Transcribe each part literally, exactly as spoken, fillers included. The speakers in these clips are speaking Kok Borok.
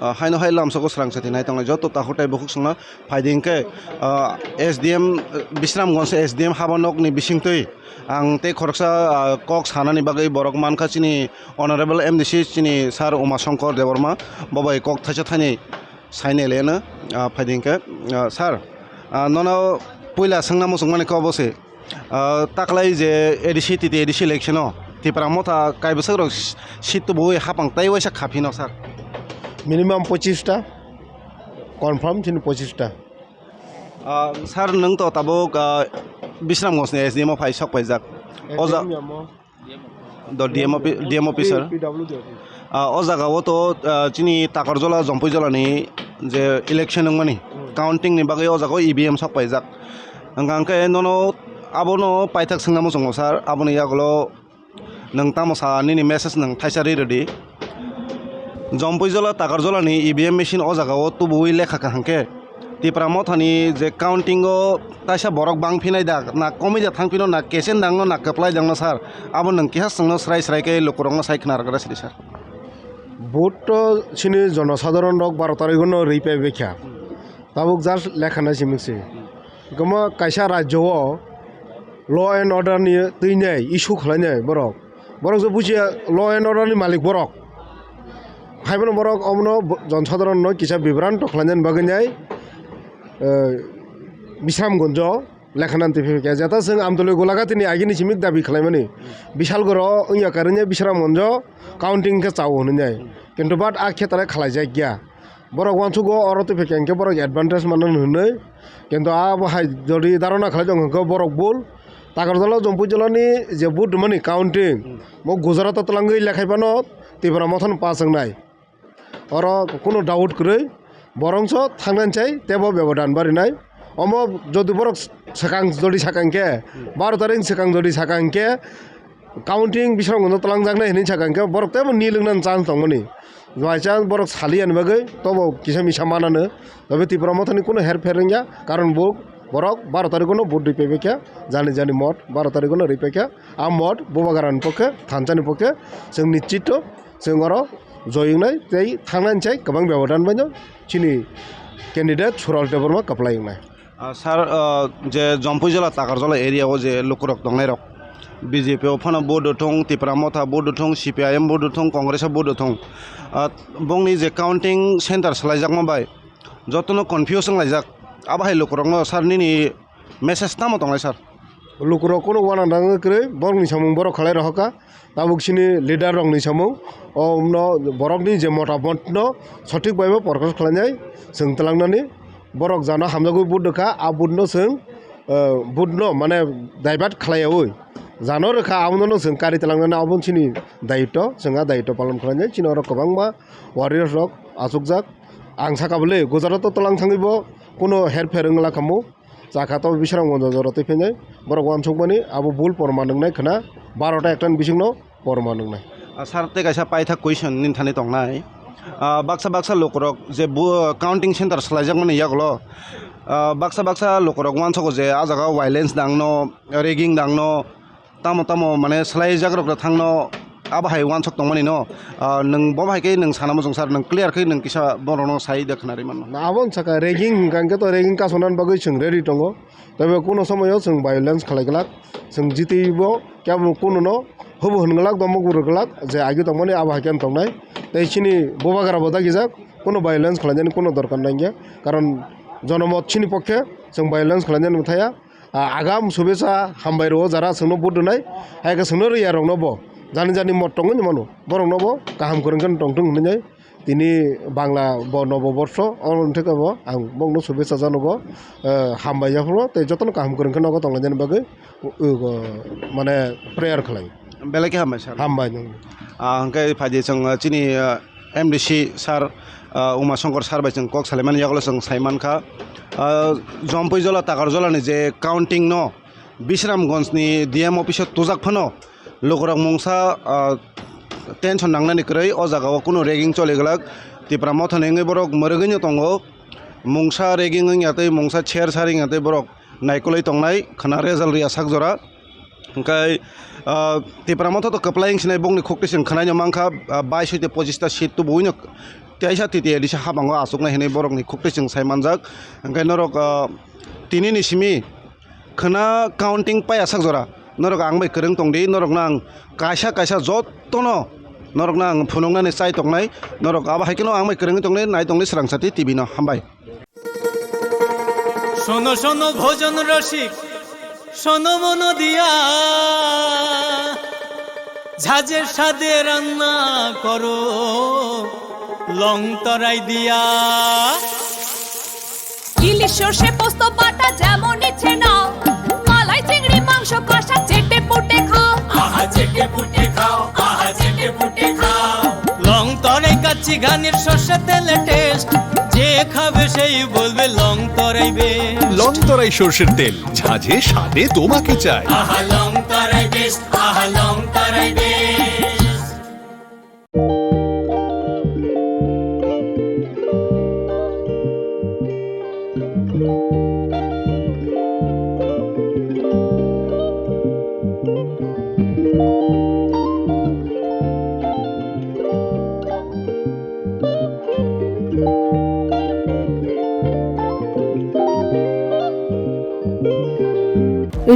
Ah, haino hai lamsao srang sati nai tongnai joto takhuk tei bukhuk songno phaidi hinkhe, ah, S D M, eh, Bisramganj S D M haba nokni bisingtwi ang tei khoroksa, ah, kok sanani bagwi borok mankha chini Honorable M D C chini Sir Uma Shankar Debbarma, bo bai kok thaisa thainwi sainai leno, ah, phaidi hinkhe, ah, Sir, ah, nono puila swngna muchungmani kok bo se. Ah, taklai je A D C, T T A D C election o Tipra Motha kaibwswk rok si-, seat tubuwi hapang tai waisa kha phino, sir? Minimum pochista, confirm chini pochista. Ah, sir, nwng to tabuk, ah, Bisramganj ni S D M o phai sok paijak. O ja- S D M yamo. Do D M offi-, D M officer. P W D office. Ah, o jaga o to, ah, chini Takarjola, Jompuijola ni je election wngmani, hmm, counting ni bagwi o jaga o E V M sok paijak. Hwnkha hwnkhe nono abono paithak swngna muchungo, sir, aboni yagulo nwng tamo sa nini message nwng thaisa ri rwdi. Jompuijola, Takarjola ni E V M machine o jaga o tubuwi lekha kha hwnkhe, Tipra Mothani je counting o taisa borok bang phinai da, na komwi da thang phino, na kechen dangno, na kwplai dangno, sir? Abo nwng keha chwngno srai srai khe lukurokno sai khna rwgra sidi, sir. Vote to chini jonosadharon rok baro tarikh no rwi pai baikha. Tabuk just lekha nai simi se. Kwma kaisa rajyo o law and order ni twi nai issue khlai nai borok. Borok je bujiya law and order ni malik borok. Haibono borok omono bo-, jonosadharon no kisa bibranto khlainani bagwi nai, eh, Bisramganj o lekha nan twi phai kha. Jeta chwng Amtwlwi Golaghatini agini simi dabi khlaimani. Bishalgarh o wngya karwi nai Bisramganj o counting khe chao hwnwi nai. Kintu but a khetra khlaijak ya. Borok uansukgo oro twi phai kha hinkhe borok advantage manna hwnwi. Kintu abo hai jodi dharona khlai tong hinkhe borok bul. Takarjola Jompuijolani je vote rwmani counting, hmm, bo Gujarat o twlangwi lekhai phano Tipra Mothano pass wngnai. Oro kunu doubt kwrwi, borokso thangnani chai teibo bebodan barinai. Omo jodi borok swkang jodi sakang khe, hmm, baro tarik swkang jodi sakang khe, counting Bisramganj o twlangjaknai hinwi sakha hwnkhe borok teibo nil wngnani chance tongmani. By chance borok saliya ni bagwi tobo kisa misa manano. Tobe Tipra Mothani kunu herpher wngya, karon bo borok baro tarikh no vote rwi paibaikha, jani jani mot baro tarikh no rwi paikha. A mot Bubagra ni pokhe, thansa ni pokhe chwng nischito chwng oro joi wngnai tei thangnani chai kwbang bebodan baino chini candidate Sural Debbarma kwplai wngnai. Ah, sir, ah, je Jompuijala, Takarjola area o je lukurok tongnairok, B J P o phano vote rw thung, Tipra Motha vote rw thung, C P I M vote rw thung, Congress o vote rw thung, ah, bongni je counting center swlaijakma bai jotono confuse wnglaijak, abo hai lukurokno sir nini message tamo tongnai, sir? Lukurok kunu uanang dangwi kwrwi, borokni samung borok khlai rohorkha. Tabuk chini leader rokni samung, o, no, borokni je motamot no sothik bai bo porkos khlainai, chwng twlangnani. Borok jano hamjagwi vote rwkha, a vote no chwng, eh, vote no mane divert khlaiyaui jano rwkha, abono no chwng kari twlangnani, abo chini dayitto, chwng a dayitto palon khlainai. Chini oro kwbangma warriors rok achukjak. Ang saka bwle Gujarat o twlang thangwi bo kuno herpher wngla khamu. Chakha to Bisramganj o jora twi phainai. Borok uansukmani abo bul porma nwngnai khna, barota ekta ni bisingno porma nwngnai. Ah, sir, tei kaisa paithak question nini thani tongnai. Ah, baksa baksa lukurok je bu-, counting center swlaijakmani yagulo, ah, baksa baksa lukurok uansugo je ah jaga o violence dangno, rigging dangno, tamo tamo mane swlaijakrok da thangno, abo hai uansuk tongmani no, ah, nwng bo hai khe nwng sana muchung sir, nwng clear khe nwng kisa borokno sai da khna rwi mano. Na, abo wng saka rigging hwnkha hwnkhe to rigging kasonani bagwi chwng ready tongo. Tei bo kuno somoyo chwng violence khlai glak, chwng jitwi bo kebo kuno no hubu hwn glak, domok bo rw glak, je agi tongmani abo hai khe tongnai. Tei chini Bubagra bo dagijak, kuno violence khlainani kuno dorkar nangya, karon jonomot chini pokhe chwng violence khlainani mwthaya. Ah, agam subesa hambai rwo jara chwngno vote rwnai, hai khe chwngno rwya rokno bo jani jani mot tongwi mano, borokno bo kaham kwrwng khe tongthwng hwnwi tini Bangla bo nobo borsho, oro wngthai khe bo ang bokno subesa janogo, eh, hambai yaphuru tei jotono kaham kwrwng khe nogo tonglainani bagwi, uh, uh, mane prayer khlai. Belai khe hambai sir. Hambai nung. Ah, hwnkhe phaidi chwng, ah, chini, ah, M D C sir, ah, Uma Shankar sir bai chwng kok salaimani yagulo chwng saimankha. Ah, Jompuijala, Takarjala ni je counting no Bisramganj ni D M office o tujak phano lukurok mungsa, ah, tension nangnani kwrwi o jaga o kunu rigging choli glak. Tipra Motha ni wngwi borok mwrwgwi no tongo. Mungsa rigging wngya tei mungsa cher sari wngya tei borok naikolwi tongnai khwna result rwya sak jora. Hwnkhe, ah, Tipra Motha to kwplai wngsinai bokni khukti chwng khwnaino mankha, ah, bais hoite pochista seat tubuino teisa titi elisa habango achuknai hinwi borokni khukti chwng sai manjak. Hwnkhe norok, ah, tinini simi khwna counting paiya sak jora norok ang bai kwrwng tongdi, norokno ang kaisa kaisa jotono norokno ang phunuknani chai tongnai, norok abo hai kheno ang bai kwrwngwi tongdi, nai tongdi Swrangchati T V no. Hambai. শোনো শোনো ভোজন রসিক, শোনো মন দিয়া, ঝাঁঝে স্বাদে রান্না করো লং তরাই দিয়া। ইলিশ সর্ষে পোস্ত বাটা যেমন ইচ্ছে নাও, মালাই চিংড়ি মাংস কষা চেটে পুটে খাও। আহা চেটে পুটে খাও, আহা চেটে পুটে খাও। লং তরাই কাচ্চি ঘানির সর্ষে তেলে টেস্ট, যে খাবে সেই বলবে লং তরাই বেস্ট। লং তরাই সর্ষের তেল, ঝাঁঝে স্বাদে তোমাকে চাই। আহা লং তরাই বেস্ট, আহা লং তরাই best.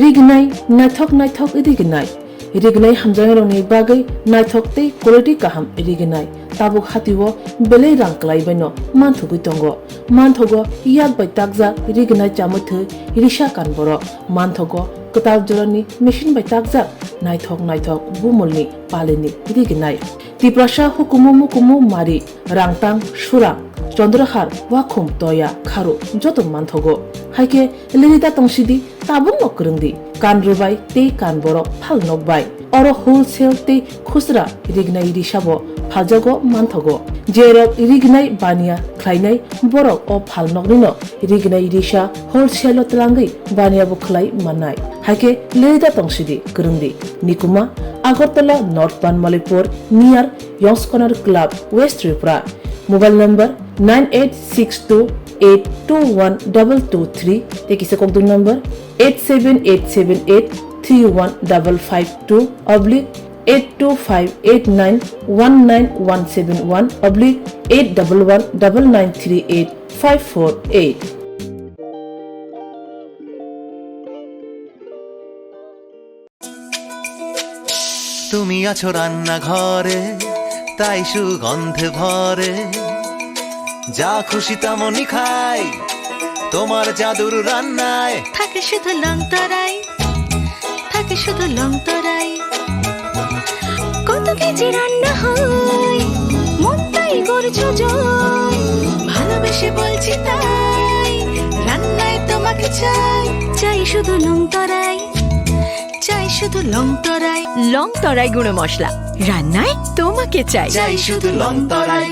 Rignai, naithok naithok rignai. Rignai hamjaknairokni bagwi naithok tei quality kaham rignai. Tabuk hatio belai rang kwlaibaino manthogwi tongo. Manthogo yak bai takjak rignai chamwi thwi risa kan borok. Manthogo kwtal jorani machine bai takjak naithok naithok bumulni palini rignai. Tiprasa hukumu mukumu mari, rangtang, surang, chondrahar, wakhum, toya, kharu joto manthogo. Haikhe lirida tongsidi, tabukno kwrwngdi, kan rwbai tei kan borok phal nokbai. Oro wholesale tei khusra rignai risabo phaljago manthogo. Jerok rignai baniya khlainai borok o phalnoknino rignai risa wholesale-o twlangwi baniya bo khlai mannai. Haikhe leda tongsidi kwrwngdi. Nikuma, Agartala North Banmalipur near Yongskhonar Club, West Tripura. Mobile number nine eight six two eight two one double two three tei kisa kokdui number eight seven eight seven eight three one double five two oblique eight two five eight nine one nine one seven one oblique eight double one double nine three eight five four eight. তুমি আছো রান্নাঘরে, তাই সুগন্ধে ভরে। যা খুশি তেমনই খাই, তোমার জাদুর রান্নায়। থাকে শুধু লং তরাই, থাকে শুধু লং তরাই। কত কেজি রান্না হয়, মন তাই করছো জয়। ভালোবেসে বলছি তাই, রান্নায় তোমাকে চাই। চাই শুধু লং তরাই, চাই শুধু লং তরাই। লং তরাই গুঁড়ো মশলা, রান্নায় তোমাকে চাই। চাই শুধু লং তরাই।